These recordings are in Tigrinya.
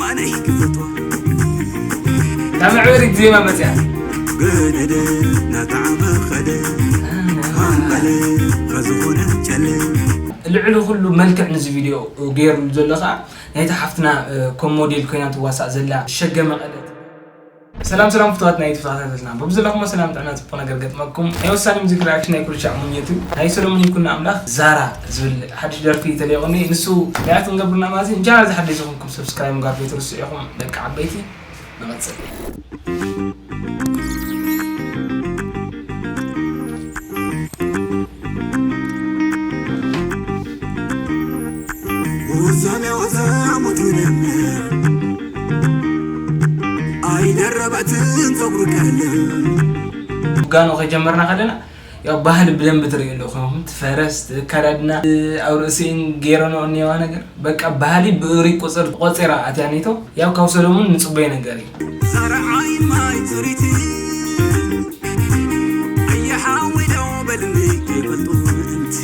ኣነ ክፈትዋ ካብ መዕበሪት ዜማ መፅያ ገደደ ናጣዕመ ኸደ ሃምበለ ኸዝኾነ ጨለ ልዕሊ ኩሉ መልክዕ ንዚ ቪድዮ ገይርሉ ዘሎ ከዓ ናይቲ ሓፍትና ከም ሞዴል ኮይና ትዋሳእ ዘላ ሸገ መቐለት። ሰላም ሰላም ፍትዋት ናይ ተኸታተልና በብዘለኹሞ ሰላም ጥዕና ጽቡቕ ነገር ገጥመኩም። ናይ ወሳኒ ሙዚክ ሪኣክሽን ናይ ኩሉ ሻዕ ምኞት እዩ። ናይ ሰሎሞን ይኩን ኣምላኽ ዛራ ዝብል ሓድሽ ደርፊ ተለይቑኒ ንሱ ሪኣክት ንገብርና ማለት እዩ። ቻናል ዝሓደሽ ዝኾንኩም ሰብስክራይብ ምግባር ከይትርስዑ ኢኹም ደቂ ዓበይቲ። ንቐጽል። ወዛም ያወዛሙት ይደምር ኣይደረበትን ጸጉሩ ቀለም ጋኖ ከጀመርና ከለና ያው ባህሊ ብደንብ ትርእዩ ኣለኹም። እቲ ፈረስ፣ እቲ ኣከዳድና፣ ኣብ ርእሲን ገይረንኦ እኒዋ ነገር በቃ ባህሊ ብእሪ ቁፅር ቆፂራ ኣትያ ኔቶ። ያው ካብ ሰሎሙን ንፅበዮ ነገር እዩ። ዛራ ዓይን ማይ ፅሪቲ ኣየሓወይ ዶ በልኒ ከይፈልጡ ምእንቲ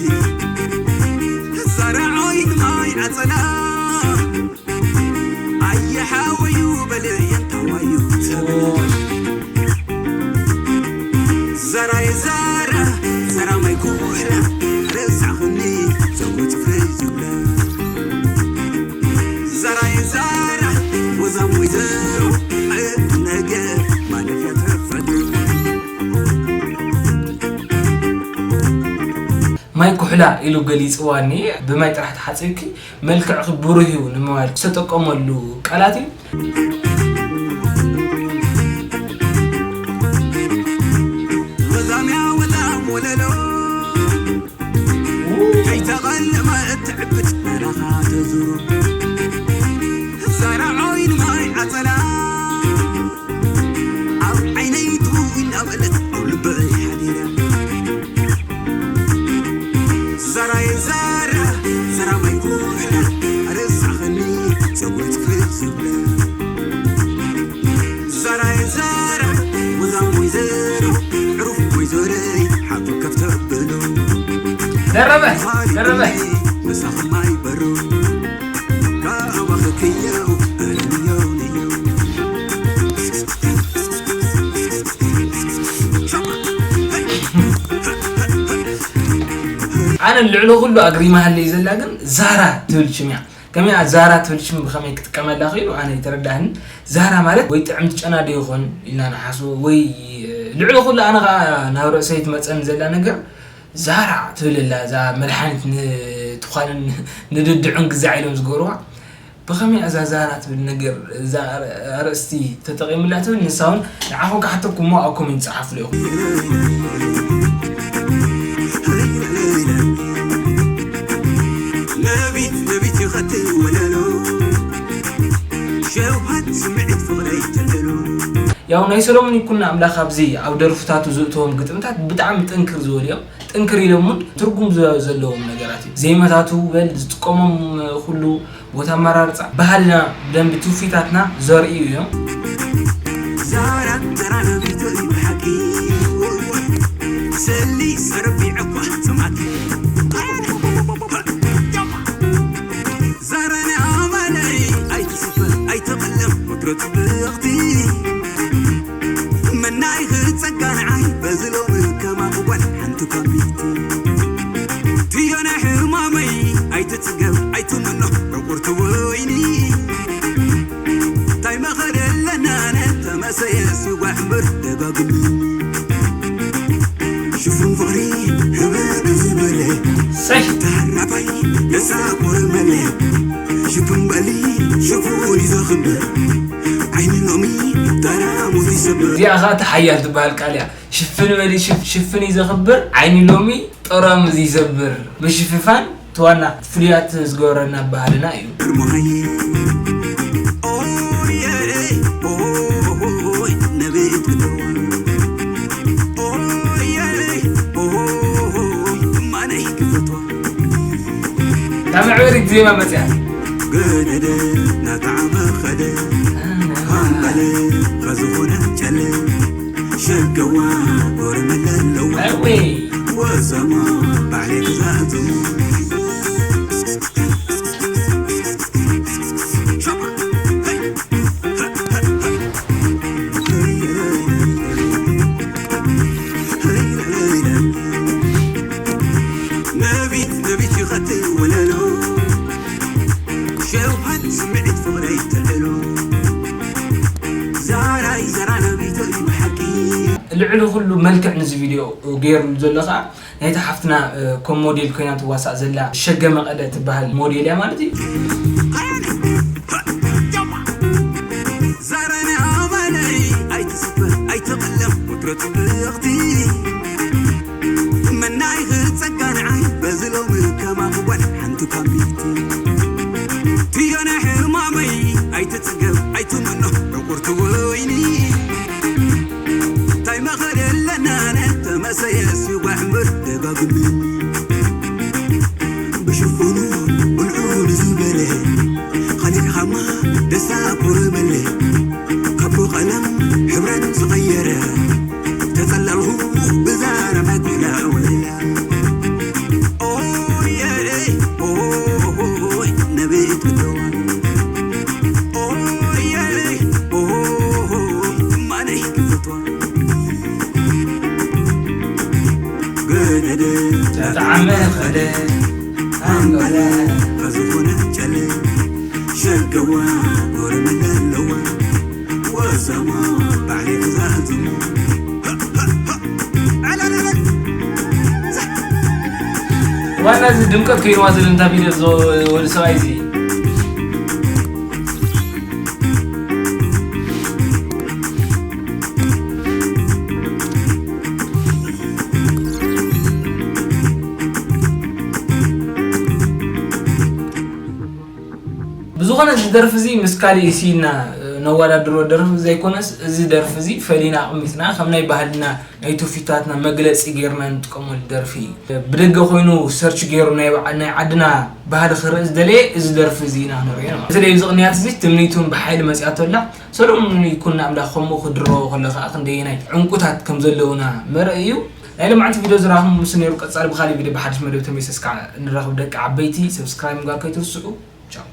ዛራ ዓይን ማይ ዓፀላ ኣየሓወዩ በልየን ታዋዩ ተብል ዛራይ ዛራ ዛራ ማይ ኩሕላ ረሳኹኒ ዘውት ፍዝብላ ዛራይ ዛራ ወዛም ወይዘሮ ዕብ ነገር ማለፍያ ተፈጥሮ ማይ ኩሕላ ኢሉ ገሊፅዋ እኒኤ። ብማይ ጥራሕ ተሓፂብኪ መልክዕኺ ብሩህ እዩ ንምባል ዝተጠቀመሉ ቃላት እዩ። ወዛምያ ወዛም ወለሎ ከይተቐለመ እትዕብድ ናናኻ ተዙሩ ዛራ ዓይን ማይ ዓፀላ ኣብ ዓይነይ ትው እናበለት ኣብ ልበይ ሓዲራ ዛራየ ዛራ ዛራ ማይ ኩሕላ ኣረሳኸኒ ፀጉሪ ትፍት ዝብለ ዛራየ ዛራ ወዛም ወይዘሮ ዕሩፍ ወይዘረይ ሓቱ ከፍ ተብሉ ደረበ ደረበ ምሳኹም ኣይበሩ ካባኽክየው ኣረንየው ንየው ኣነ ልዕሊ ኩሉ ኣግሪማ ሃለይ ዘላ ግን ዛራ ትብል ሽም እያ። ከመይ እያ ዛራ ትብል ሽም ብኸመይ ክጥቀመላ ክኢሉ ኣነ ኣይተረዳእንን። ዛራ ማለት ወይ ጥዕምቲ ጨና ዶ ይኾን ኢልና ንሓስቦ ወይ ልዕሊ ኩሉ ኣነ ኸዓ ናብ ርእሰይ ትመፀኒ ዘላ ነገር ዛራ ትብል ኣላ እዛ መድሓኒት ንትዃንን ንድድዑን ግዛዕ ኢሎም ዝገብርዋ ብኸመይ እዛ ዛራ ትብል ነገር እዛ ኣርእስቲ ተጠቒሙላ ትብል ንሳ እውን ንዓኹም ክሓተኩም እሞ ኣብ ኮሜንት ጸሓፉ ኢኹም። ነቢት ነቢት ይኸትል ወለሎ ሸውሃት ስምዒት ፍቕረይ ተለሎ ያው ናይ ሰሎሞን ይኩን ኣምላኽ ኣብዚ ኣብ ደርፍታቱ ዝእተዎም ግጥምታት ብጣዕሚ ጥንክር ዝበሉ እዮም። ጥንክር ኢሎም እውን ትርጉም ዘ- ዘለዎም ነገራት እዮም። ዜማታቱ በል ዝጥቀሞም ኩሉ ቦታ ኣመራርፃ ባህልና ብደንቢ ትውፊታትና ዘርእዩ እዮም። ዛራ ተራረቢቱ እዩ ብሓቂ ሰሊ ሰርቢዐ እኳ ሰማዕኪ ዛራኒ ኣማለይ ኣይትስፈር ኣይትቐለም ወትሮ ጽብቕቲ መናይ ክጸጋ ንዓይ በዚ ሎሚ ከማኹ ጓል ሓንቲ ከቢቲ ትዮ ናይ ሕማመይ ኣይትጽገብ ኣይትምኖ ዕቁርቲ ወይኒ እንታይ መኸደ ኣለና ነተመሰየ ሲዋዕ እምበር ደጋግሚ ሽፉን ፍቕሪ ህብብ ዝበለ ሰይ ተሃራፋይ ነሳ ቆርመለ ሽፉን በሊ ሽፉን እዩ ዘኽብር ዓይኒ ሎሚ ጠራሙዝ ይሰብር እዚኣ ኸዓ ተሓያል ትበሃል ቃል እያ። ሽፍን በሊ ሽፍ- ሽፍን እዩ ዘኽብር ዓይኒ ሎሚ ጠራሙዝ ይሰብር ምሽፍፋን ትዋና ፍሉያት ዝገበረና ባህልና እዩ። ግርማይ ኦየ ኦይ ነብት ክተዋ ኦየ ኦይ ማነይ ክፈትዋ ካብ መዕበሪት ዜማ መፅያ ገደደ ናጣዕመ ኸደ ሃምበለ ኸዝኾነ ጨለ ሸገዋ ጎረመለ ኣለዋ ኣወይ ወሰሞ ባዕለይ ክዛዘሙ ስምዒት ፍቕረይ ትዕሉ ዛራይ ዘራነቢቶ እዩ ሓቂ። ልዕሊ ኩሉ መልክዕ ንዚ ቪድዮ ገይሩ ዘሎ ከዓ ናይታ ሓፍትና ከም ሞዴል ኮይና ትዋሳእ ዘላ ሸገ መቐለ ትበሃል ሞዴል እያ ማለት እዩ። ዛረነ ኣባለይ ኣይትስፈር ኣይትቐለም ወትሮ ጽብቕቲ መናይ ክጸጋ ንዓይ በዚ ሎሚ ከማኹ ጓል ሓንቲ ካምቢቲ ትዮነ ሕማመይ ኣይትጽገብ ኣይትመኖ ዕቁርቲ ወይኒ እንታይ መኸደ ኣለና ነተመሰየ ሲጓዕ እምበር ደጋግመኒ ብሽፉኑ ብልዑ ንዝበለ ኸሊዕኻማ ደስታ ኮረመለ ካቦ ቀለም ሕብረት ዝቐየረ ተጸለልኹ ብዛረባ ጎላ ወላ ኦየ ኦይ ነብት ብተዋ ኦየ ኦይ ማነይ ክፈትዋ ገደደ ተጣዕመ ኸደ ኣንበለ ከዝኾነ ጨለ ሸገዋ ጎረመለ ኣለዋ ወሰሞ ባዕለ ክዛዝሙ ዋና እዚ ድምቀት ኮይንዋ ዘለንታ ቪድዮ ወዲ ሰብኣይ እዚ ብዝኾነ እዚ ደርፊ እዚ ምስ ካሊእ ሲኢልና ነወዳድሮ ደርፊ ዘይኮነስ እዚ ደርፊ እዚ ፈሊና ኣቕሚጥና ከም ናይ ባህልና ናይ ትውፊታትና መግለፂ ገይርና ንጥቀመሉ ደርፊ እዩ። ብደገ ኮይኑ ሰርች ገይሩ ናይ በዓ- ናይ ዓድና ባህሊ ክርኢ ዝደለየ እዚ ደርፊ እዚ ኢና ክንርእዮ ኢና። በተለይ ኣብዚ ቅንያት እዚ ትምኒቱን ብሓይሊ መፂኣቶ ኣላ። ሰሎሙን ይኩን ኣምላኽ ከምኡ ክድረቦ ከሎ ከዓ ክንደየናይ ዕንቁታት ከም ዘለውና መርእ እዩ። ናይ ሎማዕንቲ ቪድዮ ዝረኣኹም ምስ ነይሩ ቀፃሊ ብካሊእ ቪድዮ ብሓድሽ መደብ ተመይሰስ ከዓ ንራኸብ ደቂ ዓበይቲ ሰብስክራይብ ምግባር ከይትርስዑ። ቻው።